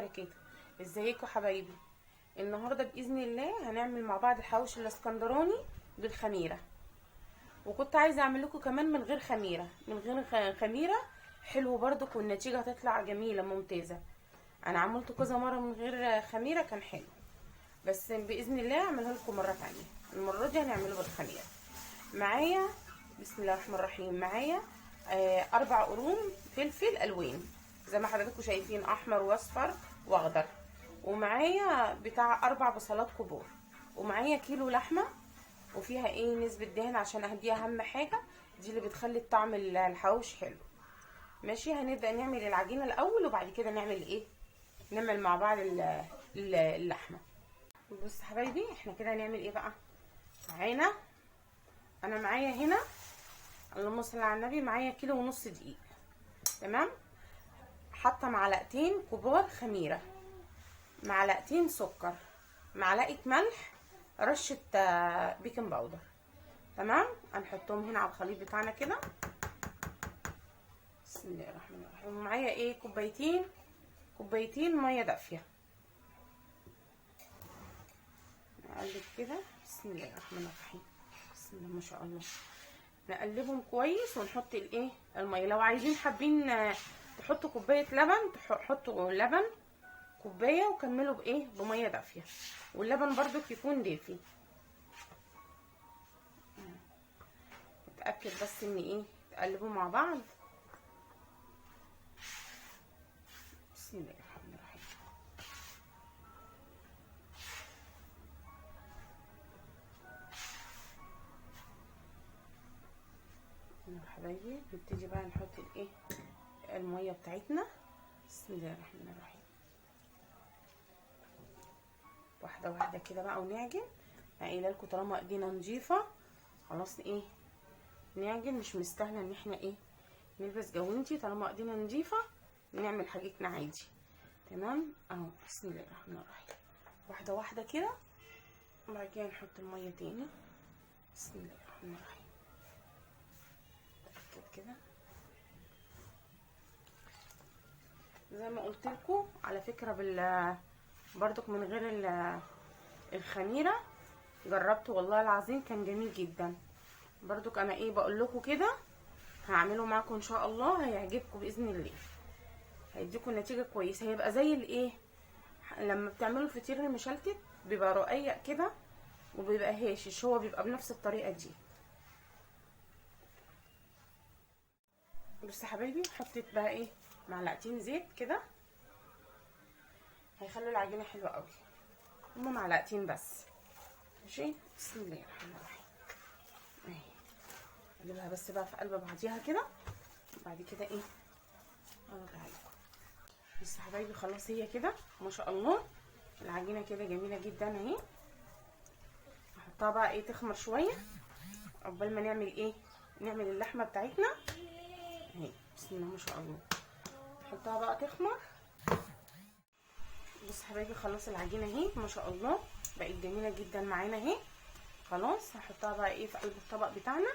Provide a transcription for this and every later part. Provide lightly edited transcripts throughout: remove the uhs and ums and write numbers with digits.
وبركاته. ازيكم حبايبي؟ النهارده باذن الله هنعمل مع بعض الحواوشي الاسكندراني بالخميره، وكنت عايزه اعمل لكم كمان من غير خميره، من غير خميره حلو برضك، والنتيجة هتطلع جميلة ممتازة. انا عملته كذا مرة من غير خميره كان حلو، بس باذن الله اعمله لكم مرة ثانية. المرة دي هنعمله بالخميره. معايا بسم الله الرحمن الرحيم، معايا 4 قرون فلفل الوان زي ما حضراتكم شايفين، احمر واصفر واخضر، ومعايا بتاع 4 بصلات كبار، ومعايا كيلو لحمه وفيها ايه نسبه دهن عشان اهديها، اهم حاجة دي اللي بتخلي الطعم الحواوشي حلو. ماشي، هنبدا نعمل العجينة الاول وبعد كده نعمل ايه، نعمل مع بعض اللحمة. بص حبايبي، احنا كده هنعمل ايه بقى. معانا انا معايا هنا اللهم صل على النبي، معايا 1.5 كيلو دقيق، تمام. حاطه معلقتين كبار خميره، معلقتين سكر، معلقه ملح، رشه baking powder، تمام. هنحطهم هنا على الخليط بتاعنا كده، بسم الله الرحمن الرحيم. ومعايا ايه كوبايتين مية دافيه، نقلب كده، بسم الله الرحمن الرحيم، بسم الله ما شاء الله. نقلبهم كويس ونحط الايه المية. لو عايزين حابين تحطوا كوباية لبن تحطوا لبن كوباية وكملوا بايه بميه دافيه، واللبن برضو يكون دافي. اتاكد بس ان ايه تقلبوا مع بعض، بسم الله الرحمن الرحيم. حبايبي نبتدي بقى نحط الايه المية بتاعتنا، بسم الله الرحمن الرحيم، واحدة واحدة كده بقى ونعجن. قايله لكم طالما ايدينا نضيفه خلاص ايه نعجن، مش مستاهلة ان احنا ايه نلبس جوانتي، طالما ايدينا نضيفه نعمل حاجتنا عادي، تمام اهو. بسم الله الرحمن الرحيم، واحدة واحدة كده، وبعد كده نحط المية تاني، بسم الله الرحمن الرحيم كده. زي ما قلت لكم على فكرة برضك من غير الخميره، جربته والله العظيم كان جميل جدا. برضك انا ايه بقول لكم كده، هعمله معاكم ان شاء الله، هيعجبكم باذن الله، هيديكم نتيجة كويسة. هيبقى زي الايه لما بتعملوا الفطير المشلتت، بيبقى رقيق كده وبيبقى هاشش، هو بيبقى بنفس الطريقة دي. بصوا حبايبي، حطيت بقى ايه معلقتين زيت كده، هيخلوا العجينة حلوة قوي، هما معلقتين بس، ماشي. بسم الله الرحمن الرحيم، اهي اقلبها بس بقى في قلب بعضيها كده، وبعد كده ايه ارجع لكم. بصوا حبايبي خلاص هي كده ما شاء الله العجينة كده جميلة جدا اهي. هحطها بقى ايه تخمر شوية عقبال ما نعمل ايه نعمل اللحمة بتاعتنا اهي، بسم الله ما شاء الله. نحطها بقى تخمر. بص حبايبي خلاص العجينة اهي ما شاء الله بقت جميلة جدا معانا اهي. خلاص هحطها بقى ايه في قلب الطبق بتاعنا،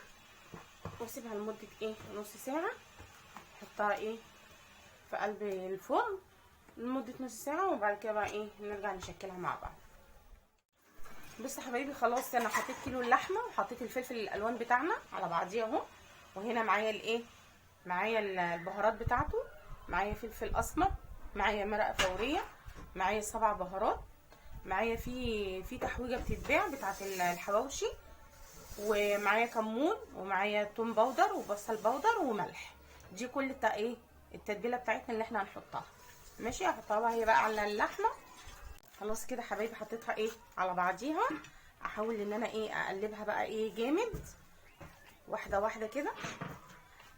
واسيبها لمدة ايه نص ساعة. احطها ايه في قلب الفرن لمدة نص ساعة، وبعد كده بقى ايه نرجع نشكلها مع بعض. بص حبايبي خلاص انا حطيت كيلو اللحمة وحطيت الفلفل الالوان بتاعنا على بعضيه اهو، وهنا معايا الايه معايا البهارات بتاعته، معايا فلفل اسمر، معايا مرقه فورية، معايا 7 بهارات، معايا في تحويجه بتتباع بتاعه الحواوشي، ومعايا كمون، ومعايا توم powder وبصل powder وملح. دي كل ايه التتبيله بتاعتنا اللي احنا هنحطها، ماشي. هحطها بقى هي بقى على اللحمة. خلاص كده حبايبي حطيتها ايه على بعضيها. احاول ان انا ايه اقلبها بقى ايه جامد، واحدة واحدة كده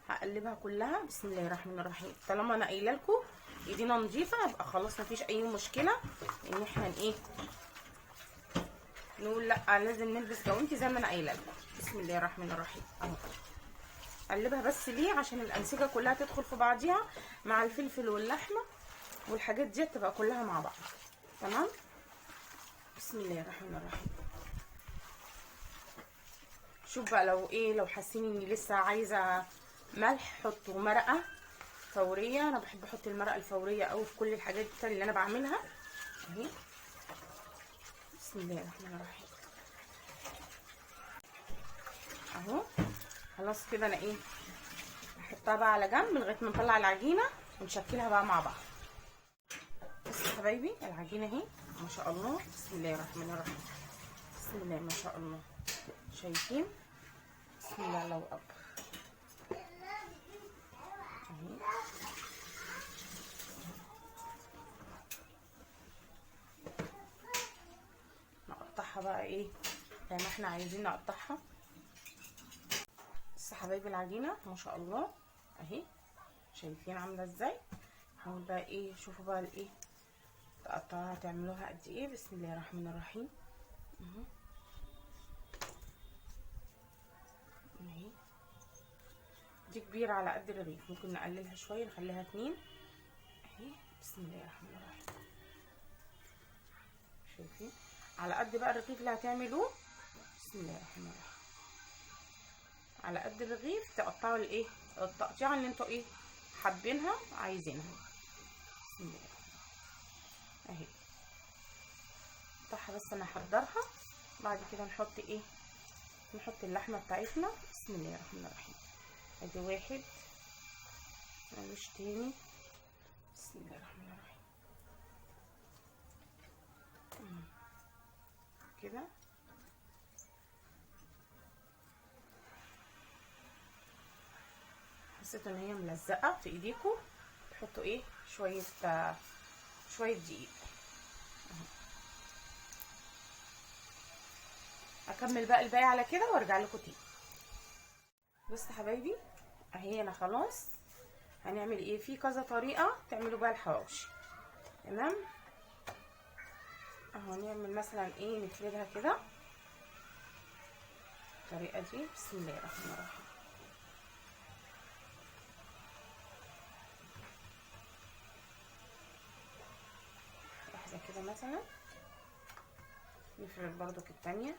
هقلبها كلها، بسم الله الرحمن الرحيم. طالما انا قايله لكم ايدينا نضيفه يبقى خلاص مفيش اي مشكلة ان احنا ايه نقول لا لازم نلبس جوانتي زي ما انا قايله لكم. بسم الله الرحمن الرحيم اهو. قلبها بس ليه عشان الانسجة كلها تدخل في بعضيها مع الفلفل واللحمة والحاجات دي تبقى كلها مع بعض، تمام. بسم الله الرحمن الرحيم. شوف بقى لو ايه لو حاسين اني لسه عايزه ملح حطوا مرقه، فورية. انا بحب احط المرقه الفورية قوي في كل الحاجات اللي انا بعملها اهي. بسم الله الرحمن الرحيم. اهو خلاص كده انا ايه هحطها بقى على جنب لغاية ما نطلع العجينة ونشكلها بقى مع بعض. بس يا حبايبي العجينة اهي ما شاء الله، بسم الله الرحمن الرحيم، بسم الله ما شاء الله، شايفين؟ بسم الله الله اكبر. اهي نقطعها بقى ايه زي ما احنا عايزين نقطعها. بس حبايبي العجينة ما شاء الله اهي، شايفين عامله ازاي؟ حاول بقى ايه، شوفوا بقى الايه تقطعوها تعملوها قد ايه. بسم الله الرحمن الرحيم. اهو اهي دي كبيرة على قد الرغيف، ممكن نقللها شوية نخليها 2 اهي. بسم الله الرحمن الرحيم. شايفين على قد بقى الرغيف اللي هتعملوه. بسم الله الرحمن الرحيم. على قد الرغيف تقطعوا الايه التقطيعه اللي انتوا ايه حابينها عايزينها. بسم الله اهي قطعها، بس انا هحضرها بعد كده نحط ايه، نحط اللحمة بتاعتنا. بسم الله الرحمن الرحيم. ادي واحد، ملوش تاني. بسم الله الرحمن الرحيم كده. حسيت ان هي ملزقه في ايديكم، تحطوا ايه شوية شوية دقيق. اكمل بقى الباقي على كده وارجع لكم تاني. بصوا حبايبي اهي انا خلاص. هنعمل ايه في كذا طريقه تعملوا بقى الحواوشي، تمام؟ اهو نعمل مثلا ايه، نفردها كده الطريقة دي. بسم الله الرحمن الرحيم. واحدة كده مثلا، نفرد برضك التانية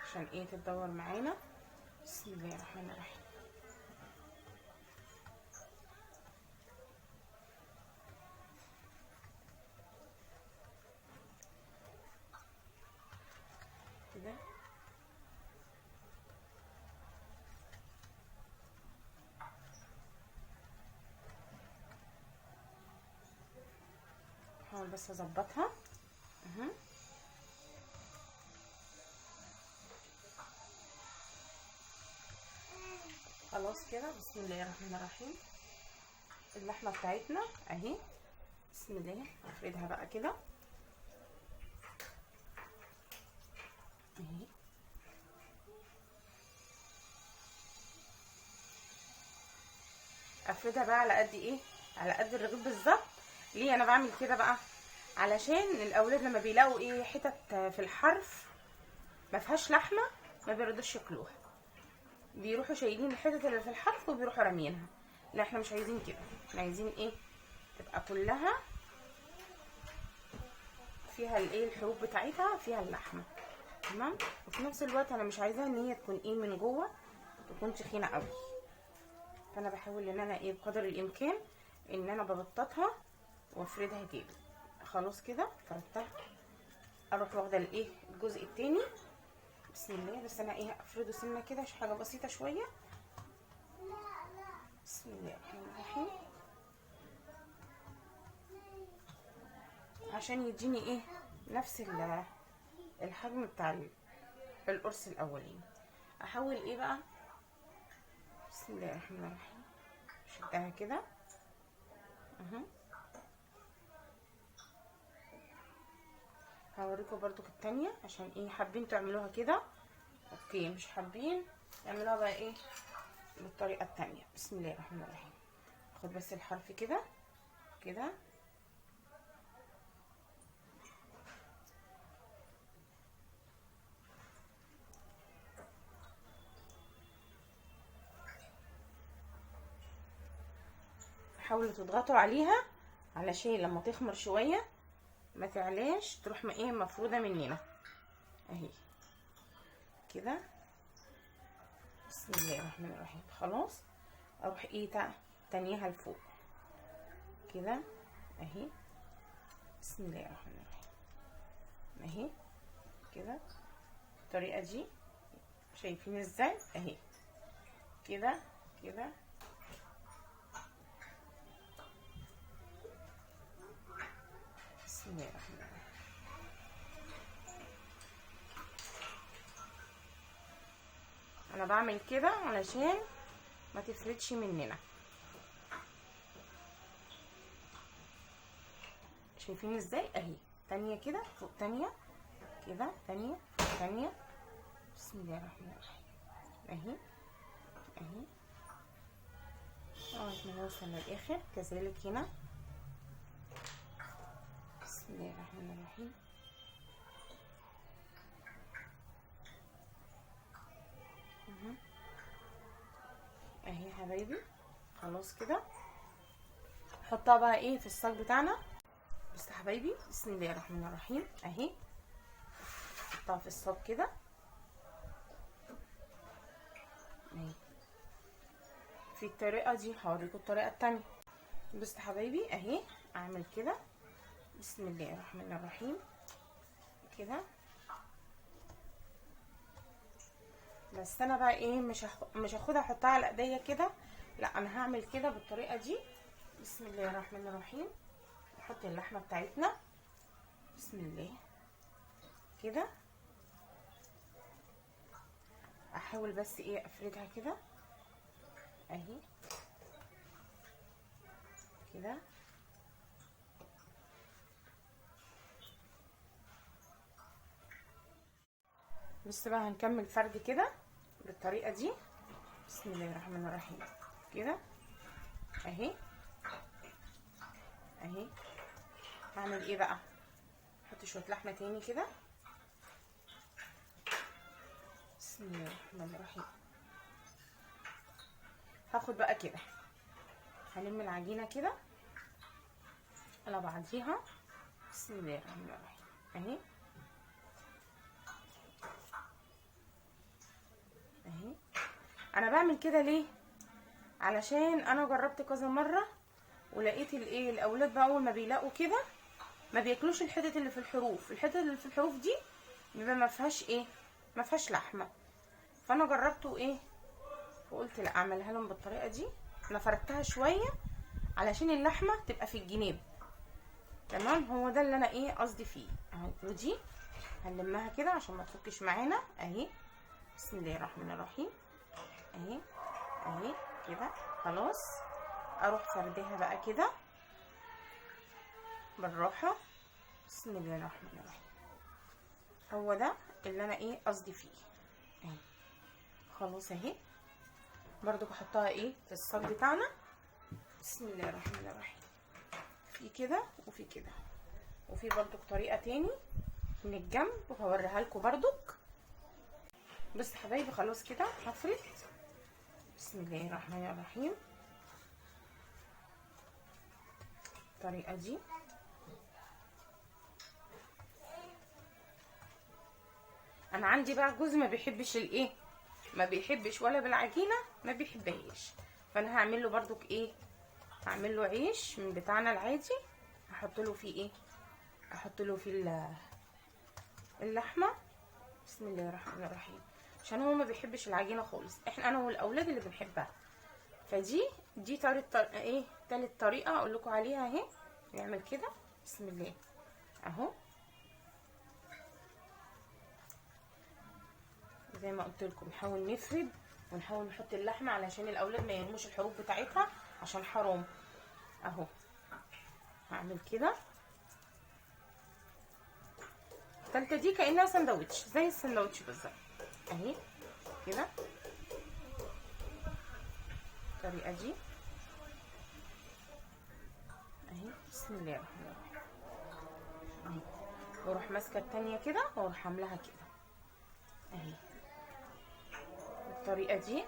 عشان ايه تتدور معانا. بسم الله الرحمن الرحيم. كده احاول بس اظبطها. اهو خلاص كده. بسم الله الرحمن الرحيم. اللحمة بتاعتنا اهي، بسم الله افردها بقى كده اهي. افردها بقى على قد ايه، على قد الرغيف بالظبط. ليه انا بعمل كده بقى؟ علشان الاولاد لما بيلاقوا ايه حتت في الحرف ما فيهاش لحمه ما بيرضوش ياكلوها، بيروحوا شايلين الحتت اللي في الحرف وبيروحوا رامينها. لا احنا مش عايزين كده، احنا عايزين ايه تبقى كلها فيها الايه الحروف بتاعتها، فيها اللحمة، تمام؟ وفي نفس الوقت انا مش عايزاها ان هي تكون ايه من جوه تكون تخينة قوي، فانا بحاول ان انا ايه بقدر الامكان ان انا ببططها وافردها كده. خلاص كده فردتها، اروح واخده الايه الجزء التاني. بسم الله. بس انا ايه افرده سنة كده عشان حاجة بسيطة شوية. بسم الله الرحمن الرحيم. عشان يديني ايه نفس الحجم بتاع القرص الاولاني. احاول ايه بقى، بسم الله الرحمن الرحيم، شدها كده اهو. هوريكم برضو التانية عشان ايه حابين تعملوها كده okay، مش حابين تعملوها بقى ايه بالطريقة التانية. بسم الله الرحمن الرحيم. خد بس الحرف كده كده، حاولوا تضغطوا عليها علشان لما تخمر شوية ما تعلاش تروح ما ايه مفروده مننا اهي كده. بسم الله الرحمن الرحيم. خلاص اروح ايه تانيها لفوق كده اهي. بسم الله الرحمن الرحيم اهي كده الطريقة دي، شايفين ازاي؟ اهي كده كده. بسم الله الرحمن الرحيم. انا بعمل كده علشان ما تفلتش مننا. شايفين ازاي؟ اهي تانية كده فوق تانية كده، تانية فوق تانية. بسم الله الرحمن الرحيم اهي اهي لغاية ما نوصل للاخر. كذلك هنا. بسم الله الرحمن الرحيم. اهي حبايبي خلاص كده. نحطها بقى ايه في الصاج بتاعنا. بس حبايبي بسم الله الرحمن الرحيم اهي، نحطها في الصاج كده اهي. في الطريقة دي هوريكم الطريقة التانية. بس حبايبي اهي اعمل كده. بسم الله الرحمن الرحيم كده. بس انا بقى ايه مش هاخدها احطها على ايديا كده، لا انا هعمل كده بالطريقة دي. بسم الله الرحمن الرحيم. نحط اللحمة بتاعتنا بسم الله كده. احاول بس ايه افردها كده اهي كده. بس بقى هنكمل فرد كده بالطريقة دي. بسم الله الرحمن الرحيم كده اهي اهي. هعمل ايه بقى؟ احط شوية لحمه تاني كده. بسم الله الرحمن الرحيم. هاخد بقى كده، هلم العجينة كده على بعضيها. بسم الله الرحمن الرحيم اهي اهي. انا بعمل كده ليه؟ علشان انا جربت كذا مرة ولقيت الايه الاولاد بقى اول ما بيلاقوا كده ما بياكلوش الحتت اللي في الحروف. الحتت اللي في الحروف دي بيبقى ما فيهاش ايه، ما فيهاش لحمه. فانا جربته ايه وقلت لا اعملها لهم بالطريقة دي. انا فردتها شوية علشان اللحمة تبقى في الجناب. تمام، هو ده اللي انا ايه قصدي فيه اهو. ودي هنلمها كده عشان ما تفكش معانا اهي. بسم الله الرحمن الرحيم اهي اهي كده. خلاص اروح فردها بقى كده بالراحة. بسم الله الرحمن الرحيم. هو ده اللي انا ايه قصدي فيه اهي. خلاص اهي برضو بحطها ايه في الصاج بتاعنا. بسم الله الرحمن الرحيم. في كده وفي كده، وفي برضو طريقه تاني من الجنب وهوريها لكم برضو. بس حبايبي خلاص كده هفرد. بسم الله الرحمن الرحيم الطريقة دي. انا عندي بقى جوزي ما بيحبش الايه، ما بيحبش ولا بالعجينه، ما بيحبهاش. فانا هعمل له برضك ايه، هعمل له عيش من بتاعنا العادي. هحط له فيه ايه، احط له فيه اللحمة. بسم الله الرحمن الرحيم. عشان هو ما بيحبش العجينة خالص، احنا انا والاولاد اللي بنحبها. فدي دي طريقه ايه، تالت طريقه اقول لكم عليها اهي. نعمل كده بسم الله اهو. زي ما قلت لكم نحاول نفرد ونحاول نحط اللحمة علشان الاولاد ما يرموش الحروف بتاعتها عشان حرام اهو. هعمل كده التالتة دي كأنها سندوتش، زي السندوتش بالظبط اهي كده الطريقة دي اهي. بسم الله الرحمن الرحيم اهي. واروح ماسكه التانية كده واروح عاملاها كده اهي الطريقة دي.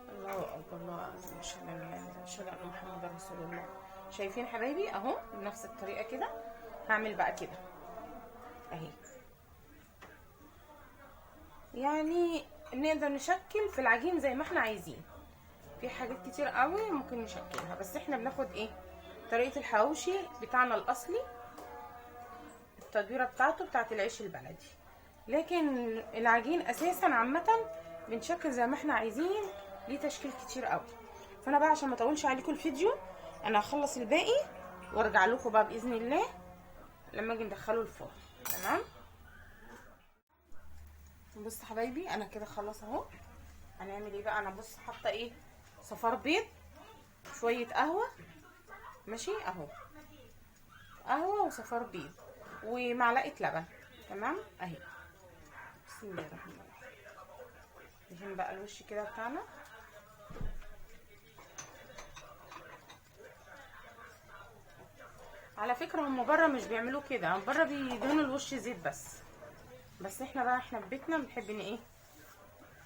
الله اكبر، الله اكبر، اشهد ان لا اله الا الله، اشهد ان محمد رسول الله. شايفين حبايبي اهو بنفس الطريقة كده. هعمل بقى كده اهي. يعني نقدر نشكل في العجين زي ما احنا عايزين. في حاجات كتير قوي ممكن نشكلها، بس احنا بناخد ايه طريقه الحواوشي بتاعنا الاصلي، التدويره بتاعته بتاعت العيش البلدي. لكن العجين اساسا عامة بنشكل زي ما احنا عايزين، ليه تشكيل كتير قوي. فانا بقى عشان ما اطولش عليكم الفيديو انا هخلص الباقي وارجع لكم بقى باذن الله لما اجي ندخله الفرن. تمام. بص حبايبي انا كده خلاص اهو. هنعمل ايه بقى؟ انا بص حاطه ايه صفار بيض، شوية قهوة، ماشي اهو، قهوة وصفار بيض ومعلقة لبن. تمام اهي. بسم الله الرحمن الرحيم. دهن بقى الوش كده بتاعنا. على فكرة هم بره مش بيعملوه كده، هم بره بيدهنوا الوش زيت بس احنا بقى احنا في بيتنا بنحب ان ايه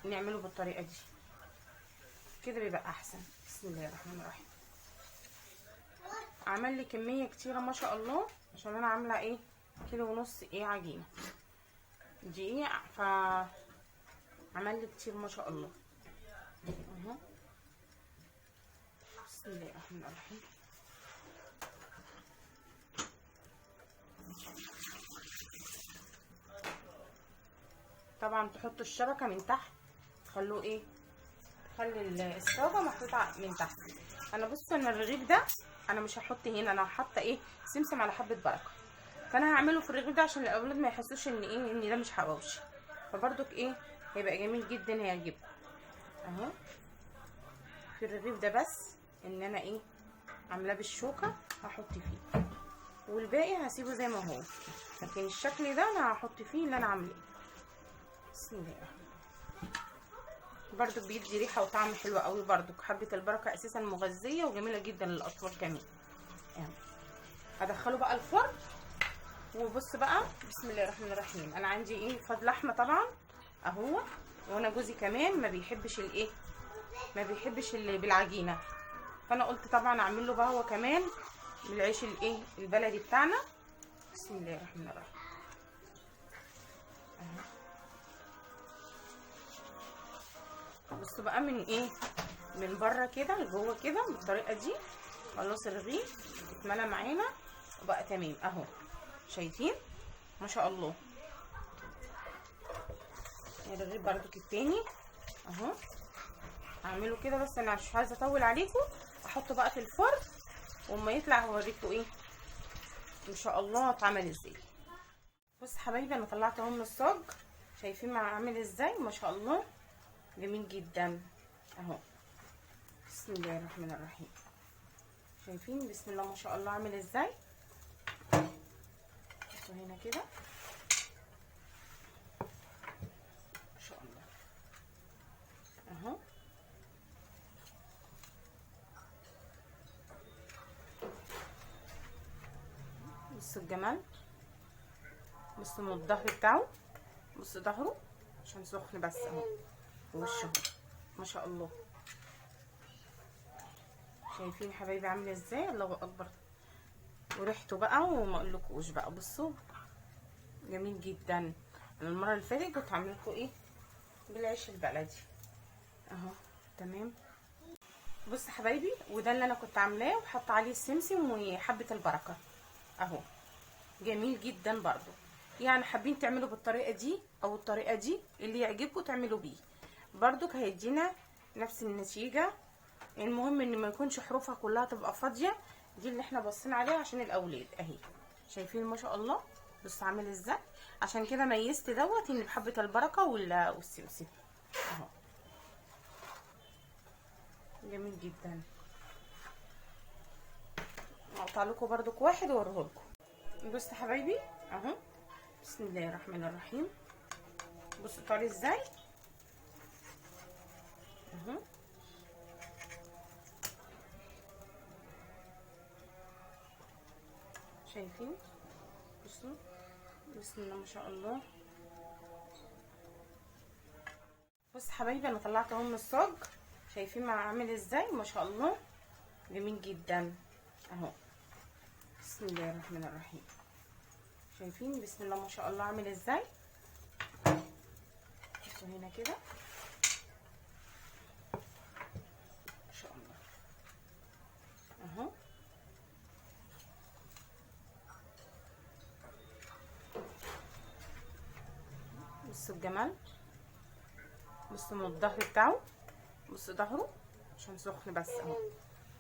نعمله بالطريقة دي كده، بيبقى احسن. بسم الله الرحمن الرحيم. عمل لي كمية كتيرة ما شاء الله، عشان انا عامله ايه 1.5 كيلو ايه عجينه دقيق، ف عمل لي كتير ما شاء الله اهو. بسم الله الرحمن الرحيم. طبعا تحطوا الشبكة من تحت، تخلوه ايه، تخلي الصاجه محطوطة من تحت. انا بصوا انا الرغيف ده انا مش هحط هنا، انا حاطه ايه سمسم على حبه بركة، فانا هعمله في الرغيف ده عشان الاولاد ما يحسوش ان ايه ان ده مش حواوشي، فبرضك ايه هيبقى جميل جدا هيعجبكم اهو. في الرغيف ده بس ان انا ايه عاملاه بالشوكة هحط فيه، والباقي هسيبه زي ما هو، لكن الشكل ده انا هحط فيه اللي انا عاملاه. بسم الله الرحمن الرحيم. برضو بيدي ريحه وطعم حلو قوي. برضو حبه البركة اساسا مغذيه وجميلة جدا للاطفال كمان اهو. هدخله بقى الفرن. وبص بقى بسم الله الرحمن الرحيم. انا عندي ايه فضل لحمه طبعا اهو، وانا جوزي كمان ما بيحبش الايه، ما بيحبش اللي بالعجينه، فانا قلت طبعا اعمل له بقى هو كمان بالعيش الايه البلدي بتاعنا. بسم الله الرحمن الرحيم اهو. بصوا بقى من ايه من بره كده لجوه كده بالطريقة دي. خلاص الرغيف اتملى معانا وبقى تمام اهو، شايفين ما شاء الله. الرغيف برضك التاني اهو هعمله كده، بس انا مش عايزه اطول عليكم. احطه بقى في الفرن وما يطلع هوريكم ايه ان شاء الله اتعمل ازاي. بص حبايبي انا طلعت اهو من الصاج، شايفين عامل ازاي ما شاء الله، جميل جدا اهو. بسم الله الرحمن الرحيم. شايفين بسم الله ما شاء الله عامل ازاي. بصوا هنا كده ما شاء الله اهو. بصوا الجمال، بصوا من الظهر بتاعه، بصوا ظهره عشان سخن بس اهو، وشه ما شاء الله. شايفين حبايبي عامله ازاي، الله اكبر. وريحته بقى وما اقولكوش بقى، بصوا جميل جدا. انا المرة اللي فاتت كنت عامله لكم ايه بالعيش البلدي اهو تمام. بص حبايبي وده اللي انا كنت عاملاه، وحط عليه السمسم وحبه البركة اهو، جميل جدا برضو. يعني حابين تعملوا بالطريقة دي او الطريقة دي، اللي يعجبكم تعملوا بيه برضو هيدينا نفس النتيجة. المهم ان ما يكونش حروفها كلها تبقى فاضية، دي اللي احنا باصين عليها عشان الاولاد اهي. شايفين ما شاء الله بص عامل ازاي. عشان كده ميزت دوت ان بحبه البركة والسمسم اهو، جميل جدا. اقطع لكم برضو واحد واوريه لكم. بصوا حبايبي اهو، بسم الله الرحمن الرحيم. بصوا طالع ازاي اهو. شايفين بصوا بسم الله ما شاء الله. بص حبايبي انا طلعت اهو من الصاج، شايفين عامل ازاي ما شاء الله، جميل جدا اهو. بسم الله الرحمن الرحيم. شايفين بسم الله ما شاء الله عامل ازاي. بصوا هنا كده بصوا الجمال، بصوا من الظهر بتاعه، بصوا ظهره عشان سخن بس اهو،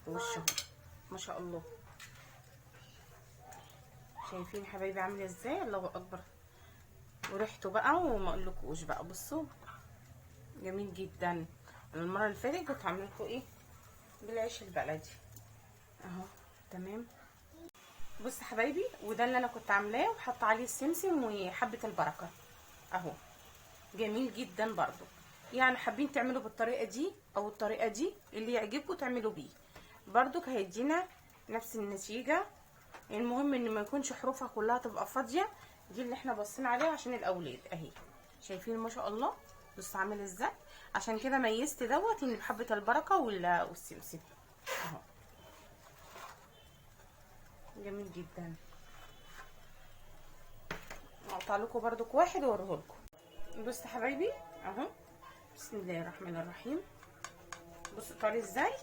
وشه ما شاء الله. شايفين حبايبي عامله ازاي؟ الله اكبر. وريحته بقى وما اقولكوش بقى. بصوا جميل جدا. المرة اللي فاتت كنت عامله لكم ايه بالعيش البلدي اهو. تمام. بصوا حبايبي، وده اللي انا كنت عاملاه وحاطه عليه السمسم وحبه البركة اهو، جميل جدا برضو. يعني حابين تعملوا بالطريقة دي او الطريقة دي، اللي يعجبكم تعملوا بيه برضو، هيدينا نفس النتيجة. المهم ان ما يكونش حروفها كلها تبقى فاضية، دي اللي احنا باصين عليها عشان الاولاد اهي. شايفين ما شاء الله، بصوا عامل ازاي. عشان كده ميزت دوت ان بحبه البركة والسمسم اهو، جميل جدا. اقطع لكم برضو واحد واوريه لكم. بصوا حبايبي اهو، بسم الله الرحمن الرحيم. بصوا طالع ازاي.